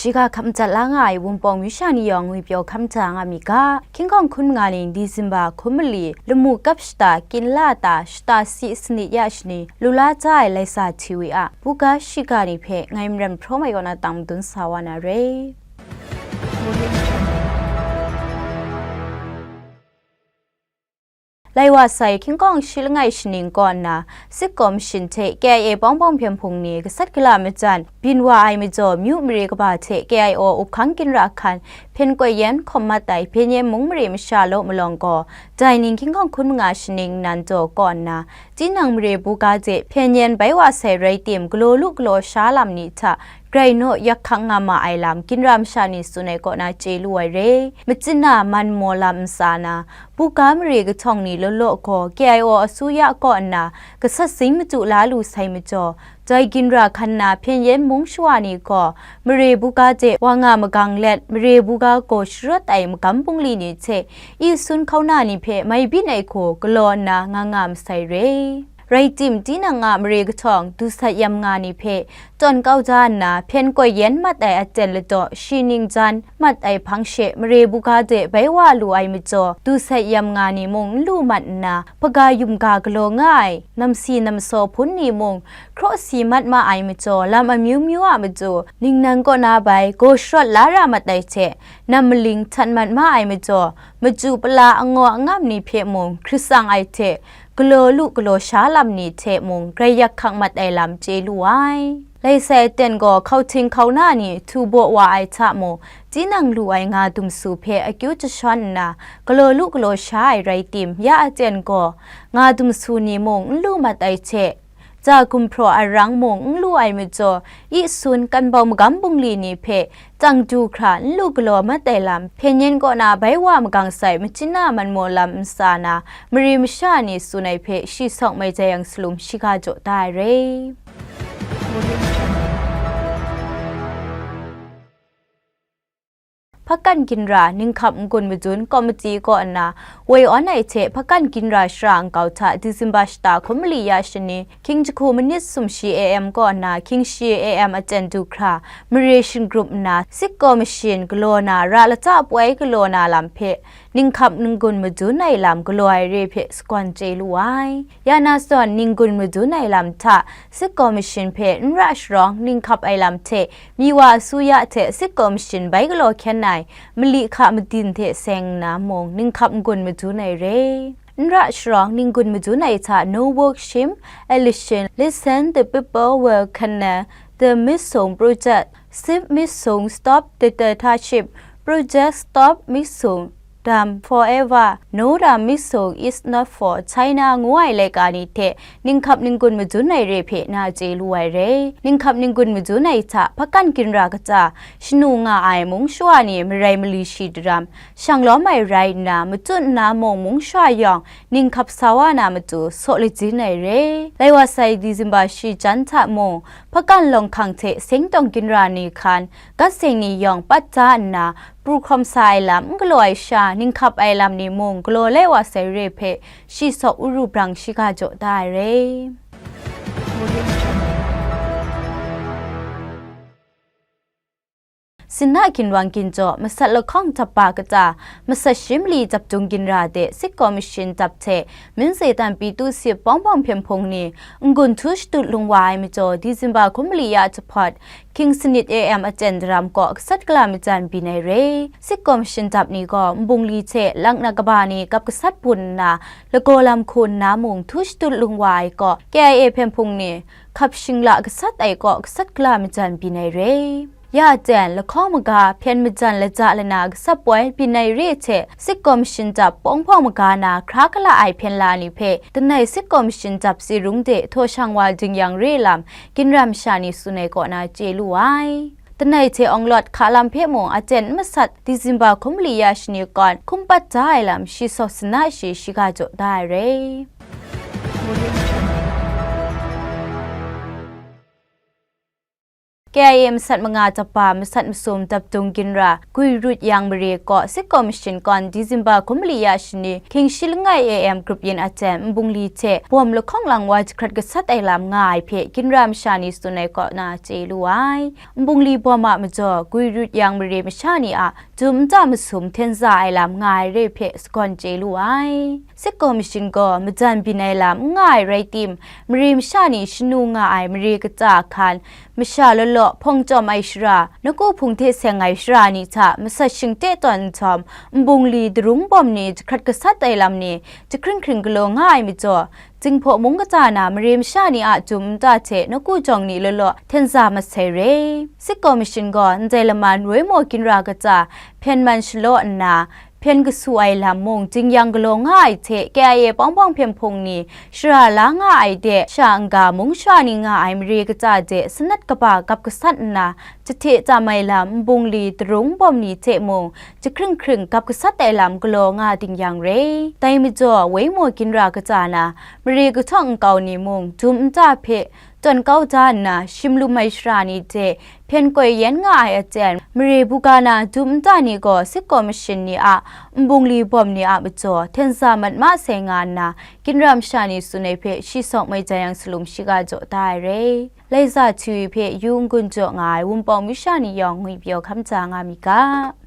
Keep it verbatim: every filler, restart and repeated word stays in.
Shiga hkap madat la nga ai Wunpawng myu sha ni yawng ngwipyaw hkam ja nga mi ga, hkying hkawng hkun manga ning Disemba hkun mali, lamu kap shata, kinla ta, shata si sanit ya shani, lu la ja ai laisa hti wi a, buga shiga ni hpe ngai Maren Hpraw Mai kaw na tang madun sa wa na re. Lai wa sai hkying hkawng shi langai shaning kaw nna, Sitkaw mashin hte K I A bawng bawng hpyen hpung ni gasat gala majan byin wa ai majaw, myu mare kaba hte K I O uphkang ginra hkan hpyen koi yan hkawm mat ai Hpyen Yen mung mare masha law malawng gaw, dai ning hkying hkawng hkun manga shaning nnan jaw kaw nna, tinang mare buga hte Hpyen Yen bai wa sai rai tim, galaw lu galaw sha lam ni hta grai naw yak hkak nga ma ai lam, ginra masha ni tsun ai kaw na chye lu ai re. Machin na man maw lam ntsa na, buga mare kahtawng ni law law gaw, K I O asuya kaw nna gasat zing machyu la lu sai majaw, dai ginra hkan na Hpyen Yen mung shawa ni gaw, mare buga hte wa nga magang let, mare buga gaw sharawt ai magam bungli ni hte, i sun hkauna ni hpe mai byin ai hku galaw nna nga nga masai re. Rai tim, tinang a mare kahtawng dusat yam nga ni hpe tawn kau ja nna, hpyen koi yan mat ai aten ladaw shi ning jan mat ai hpang she mare buga de bai wa lu ai majaw, dusat yam nga ni mung n lu mat nna, hpaga yum ga galaw nga ai namsi namsaw hpun ni mung hkraw si mat ma ai majaw, lam amyu myu a matu ningnan kaw na bai gaw sharawt la ra mat ai hte, nam maling htan mat ma ai majaw, machyu pala angaw angam ni hpe mung hkrit tsang ai hte, galaw lu galaw sha lam ni hte mung grai yak hkak mat ai lam chye lu ai. Lai sai aten gaw hkauhting hkauna ni htu baw wa ai hta mung, tinang lu ai nga dum su hpe akyu jashawn nna, galaw lu galaw sha ai rai tim, ya aten gaw nga dum su ni mung n lu mat ai hte, ja gumhpraw arang mung n lu ai majaw, i sun kan bau magam bungli ni hpe tang du hkra n lu galaw mat ai lam, Hpyen Yen kaw na bai wa magang sai machin na man maw lam ntsa na, mare masha ni tsun ai hpe shi sawk mai jai yang salum shiga jaw da ai re. Hpakan ginra ninghkap n-gun madun komiti kaw nna woi awn ai hte, hpakan ginra shara nkau hta Disemba shata hkun mali ya shani, hkying jahku manit sumshi A M kaw nna hkying shi A M aten du hkra, mare shingrup nna, Sitkaw mashin galaw na, ra lata poi galaw na lam hpe, ninghkap n-gun madun ai lam galaw ai re hpe sagawn chye lu ai. Ya na zawn, n-gun madun ai lam hta, Sitkaw mashin hpe n ra sharawng, ninghkap ai lam hte, Miwa asuya hte Sitkaw mashin bai galaw hkyen ai mali hka madin hte seng nna mung, ninghkap n-gun madun ai re. N ra sharawng n-gun madun ai hta, No Work Shame Election, Listen the People Will Connect, The Myitsone Project, Save Myitsone, Stop Dictatorship, Project Stop Myitsone, Dam Forever, No Dam Myitsone is Not for China ngu ai laika ni hte ninghkap n-gun madun ai re hpe na chye lu ai re. Ninghkap n-gun madun ai hta, hpakan ginra kaja shanu nga ai mung shawa ni marai mali shi daram, shang lawm ai rai nna, matut nna mung mung shawa yawng ninghkap sa wa na matu saw lajin ai re. Lai wa sai Disemba shi jan hta mung, hpakan lawng hkang hte seng tawng ginra ni hkan, gat seng ni yawng pat da nna, pru hkawm sa ai lam n galaw ai sha, ninghkap ai lam ni mung galaw lai wa sai re hpe, shi sawk uru brang shiga jaw da ai re. Sinna ginwang ginjaw, masat lahkawng japa kata, masat shi mali jap dung ginra de, Sitkaw mashin jap hte, Minze dan Pitu Sip bawng bawng hpyen hpung ni, n-gun htu shadut lung wa ai majaw, Disemba hkun mali ya jahpawt, hkying sanit A M aten daram kaw gasat gala majan byin ai re. Sitkaw mashin jap ni gaw, nbungli hte lang na kaba ni gap gasat bun nna, lagaw lam hku nna mung htu shadut lung wa ai kaw, K I A hpyen hpung ni, hkap shingla gasat ai kaw gasat gala majan byin ai re. Ya aten, lahkawng maga, hpyen majan laja lana gasat poi byin ai re hte, Sitkaw mashin jap bawng hpawng maga na hkra gala ai hpyen la ni hpe, danai Sitkaw mashin jap tsi rung de htaw shang wa jing yang re lam, ginra masha ni tsun ai kaw na chye lu ai. Danai hte awng lawt hka lam hpe mung aten n masat, Disemba hkun mali ya shani kawn hkum pat da ai lam shi sawk sanna shi shiga jaw da ai re. K I A masat manga japa masat masum dapdung ginra Gui Rut Yang mare kaw Sik Kaw Mashin kawn December hkum mali ya shani hkying shi langai A M grup yin a jan nbungli hte bawm lahkawng lang wa jahkrat gasat ai lam nga ai hpe ginra masha ni tsun ai kaw na chye lu ai. Nbungli bawm a majaw Gui Rut Yang mare masha ni a jum nta masum hten za ai lam nga ai re hpe sagawn chye lu ai. Sik Kaw Mashin gaw majan byin ai lam n nga ai rai tim, mare masha ni shanu nga ai mare kaja hkan, masha law law hpawng chyawm ai shara, nawku hpung hte seng ai shara ni hta masat shingte tawn nhtawm, nbungli darung bawm ni jahkrat gasat ai lam ni jahkring hkring galaw nga ai majaw, Jinghpaw mung kaja na mare masha ni a jum nta hte nawku jawng ni law law hten za mat sai re. Sik Kaw Mashin gaw ndai laman woi maw ginra kaja hpyen man shalaw nna, hpyen kasu ai lam mung jing-yang galaw nga ai hte K I A pawng pawng hpyen hpung ni shara la nga ai de sha n-ga mung shara ni nga ai mare kaja de sanat kaba gap gasat nna, jahte chyam ai lam nbungli darung bawm ni hte mung jahkring hkring gap gasat ai lam galaw nga ding yang re. Dai majaw woi maw ginra kaja na mare kahtawng nkau ni mung jum nta hpe tawn kau da nna shim lum ai shara ni hte hpyen koi yen nga ai aten, mare buga na jum nta ni gaw Sik Kaw Mashin ni a nbungli bawm ni a majaw hten za mat ma sai nga nna, ginra masha ni tsun ai hpe shi sawng mai jang yang salum shiga jaw da ai re. Laiza Hti hpe yu n-gun jaw nga ai Wunpawng masha ni yawng ngwi pyaw hkam ja nga mi ga.